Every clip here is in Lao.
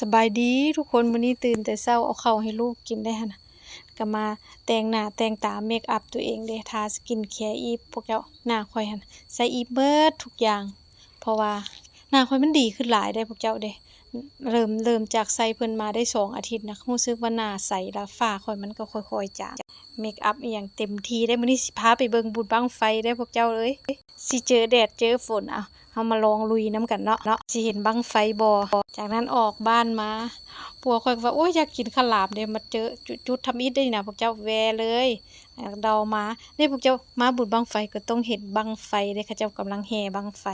ສະບາຍດີທຸກຄົນ, ມື້ນີ້ຕື່ນແຕ່ເຊົ້າເອົາເຂົ້າໃຫ້ລູກກິນໄດ້ຫັ້ນນະ ກໍມາແຕ່ງໜ້າແຕ່ງຕາ ເມກອັບຕົວເອງເດ້ ທາສະກິນແຄອີບ ພວກເຈົ້າ. ໜ້າຂ້ອຍຫັ້ນໃສ່ອີບເບິດທຸກຢ່າງ ເພາະວ່າໜ້າຂ້ອຍມັນດີຂຶ້ນຫຼາຍເດ້ພວກເຈົ້າເດ້. ເລີ່ມ ເລີ່ມຈາກໃຊ້ເພິ່ນມາໄດ້ສອງອາທິດນະ ຮູ້ສຶກວ່າໜ້າໃສ ແລ້ວຝ້າຂ້ອຍມັນກໍຄ່ອຍໆຈາງ. ເມກອັບອີ່ຫຍັງເຕັມທີ່ເດ້. ມື້ນີ້ຊິພາໄປເບິ່ງບຸນບັ້ງໄຟເດ້ພວກເຈົ້າເອີຍ. ຊິເຈີແດດເຈີຝົນ ເອົາ ເຮົາມາລອງລຸຍນຳກັນເນາະ ເນາະ ຊິເຫັນບັ້ງໄຟບໍ່. ຈາກນັ້ນອອກບ້ານມາ ຜົວຂ້ອຍກໍວ່າ ໂອ້ຍ ຢາກກິນຂະຫຼາມເດ້ ມາເຈີ ຈຸ ຈຸດທຳອິດເດ້ນີ້ນະພວກເຈົ້າ ແວ່ເລີຍ ດອມາເດ້ພວກເຈົ້າ. ມາບຸນບັ້ງໄຟກໍຕ້ອງເຫັນບັ້ງໄຟເດ້ ເຂົາເຈົ້າກຳລັງແຫ່ບັ້ງໄຟ.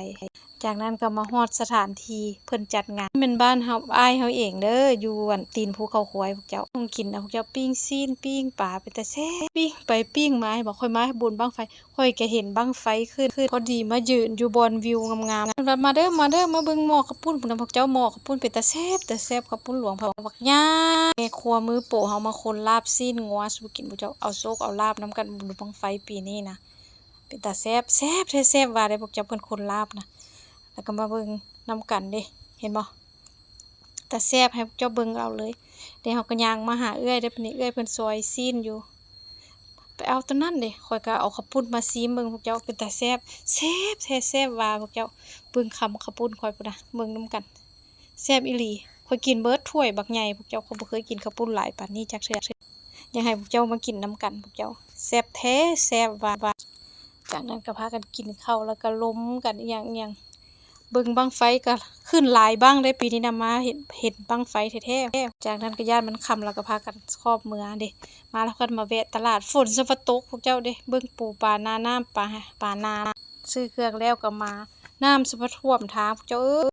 ຈາກນັ້ນກໍມາຮອດສະຖານທີ່ເພິ່ນຈັດງານ ແມ່ນບ້ານເຮົາ ອ້າຍເຮົາເອງເດີ ຢູ່ອັນຕີນພູເຂົາຄວາຍພວກເຈົ້າ. ຂອງກິນນະພວກເຈົ້າ ປີ້ງຊີ້ນ ປີ້ງປາ ເປັນຕາແຊບ ປີ້ງໄປປີ້ງມາ. ເຫັນບໍ່ ຂ້ອຍມາບຸນບັ້ງໄຟ ຂ້ອຍກໍເຫັນບັ້ງໄຟຂຶ້ນ ພໍດີມາຢືນຢູ່ບ່ອນວິວງາມໆ. ມາເດີ ມາເດີ ມາເບິ່ງໝໍ້ເຂົ້າປຸ້ນພຸ້ນນະພວກເຈົ້າ. ໝໍ້ເຂົ້າປຸ້ນເປັນຕາແຊບ ຕາແຊບ ເຂົ້າປຸ້ນຫຼວງ ເຜົາບັກໃຫຍ່. ແມ່ຄົວມືໂປເຮົາມາຄົນລາບຊີ້ນງົວສູ່ກິນພວກເຈົ້າ. ເອົາໂຊກເອົາລາບນຳກັນ ບຸນບັ້ງໄຟປີນີ້ນະ ເປັນຕາແຊບ ແຊບແທ້ແຊບວ່າເດ້ພວກເຈົ້າ ເພິ່ນຄົນລາບນະ. ແລ້ວກໍມາເບິ່ງນຳກັນເດ້ ເຫັນບໍ່ ຕາແຊບ ໃຫ້ພວກເຈົ້າເບິ່ງເອົາເລີຍ. ແລ້ວເຮົາກໍຍ່າງມາຫາເອື້ອຍເດ້ ບາດນີ້ເອື້ອຍເພິ່ນຊອຍຊີ້ນຢູ່. ໄປເອົາຕົວນັ້ນເດ້ ຂ້ອຍກໍເອົາເຂົ້າປຸ້ນມາຊີມເບິ່ງພວກເຈົ້າ ເປັນຕາແຊບ ແຊບແທ້ແຊບວ່າພວກເຈົ້າ. ເບິ່ງຄຳເຂົ້າປຸ້ນຂ້ອຍພຸ້ນນະ ເບິ່ງນຳກັນ ແຊບອີ່ຫຼີ. ຂ້ອຍກິນເບິດຖ້ວຍບັກໃຫຍ່ພວກເຈົ້າ. ຂ້ອຍບໍ່ເຄີຍກິນເຂົ້າປຸ້ນຫຼາຍປານນີ້ຈັກເທື່ອ. ຢາກໃຫ້ພວກເຈົ້າມາກິນນຳກັນພວກເຈົ້າ ແຊບແທ້ແຊບວ່າ. ຈາກນັ້ນກໍພາກັນກິນເຂົ້າ ແລ້ວກໍລົມກັນອີ່ຫຍັງອີ່ຫຍັງ. ເບິ່ງບັ້ງໄຟກໍຂຶ້ນຫຼາຍບັ້ງເດ້ປີນີ້ນະ ມາເຫັນ ເຫັນບັ້ງໄຟແທ້ໆ. ຈາກນັ້ນກໍຢ້ານມັນຄ່ຳ ແລ້ວກໍພາກັນຄອບເມືອເດ້. ມາແລ້ວກໍມາແວະຕະຫຼາດ ຝົນຊະວ່າຕົກພວກເຈົ້າເດ້. ເບິ່ງປູປາໜ້ານ້ຳ ປາ ປາໜ້າ ຊື້ເຄື່ອງແລ້ວກໍມາ ນ້ຳຊະວ່າຖ້ວມທາງພວກເຈົ້າເອີຍ.